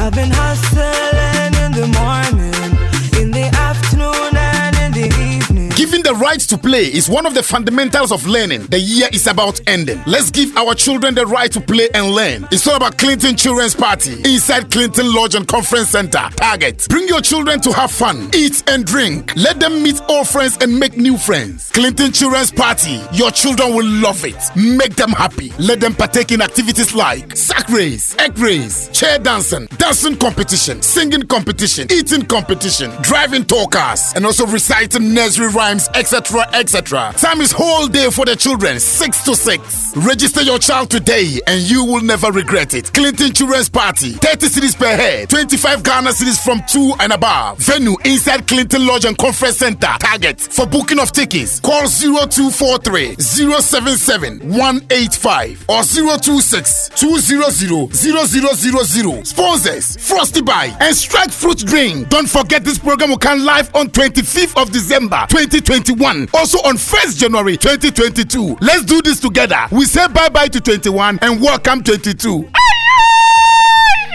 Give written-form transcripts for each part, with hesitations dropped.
I've been hustling in the morning, in the afternoon, and in the evening. Giving the right to play is one of the fundamentals of learning. The year is about ending. Let's give our children the right to play and learn. It's all about Clinton Children's Party inside Clinton Lodge and Conference Center. Target. Bring your children to have fun, eat and drink. Let them meet old friends and make new friends. Clinton Children's Party. Your children will love it. Make them happy. Let them partake in activities like sack race, egg race, chair dancing, dancing competition, singing competition, eating competition, driving tour cars, and also reciting nursery rhymes, etc. etc. Time is whole day for the children, 6 to 6. Register your child today and you will never regret it. Clinton Children's Party, 30 cedis per head, 25 Ghana cedis from 2 and above. Venue inside Clinton Lodge and Conference Center. Target for booking of tickets, call 0243 077 185 or 026 200 0000. Sponsors Frosty Buy and Strike Fruit Drink. Don't forget this program will come live on 25th of December 2021. Also on 1st January 2022. Let's do this together. We say bye bye to 21 and welcome 22.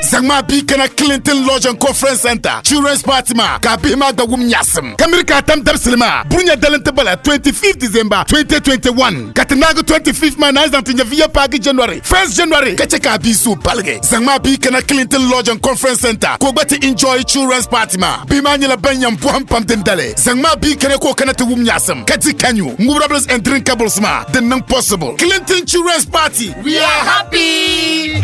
Zaŋ bia kana Clinton Lodge and Conference Center Children's Party maa ka bihi maa gba wum nyaɣasim ka miri ka a tam dabisili maa burunya dalim ti bala 25th December 2021 ka ti naagi 25th maa naan zaŋ ti nyɛviya paagi January 1st January ka chɛ ka a bia suhu paligi zaŋ maa bia kana Clinton Lodge and Conference Center ka o gba ti enjoy Children's Party maa bihi maa nyɛla ban yɛn bɔhim pam dindali zaŋ maa bia kana ka o kana ti wum nyaɣasim ka di ka nyu ŋubirables and drinkables maa din niŋ possible Clinton Children's Party we are happy.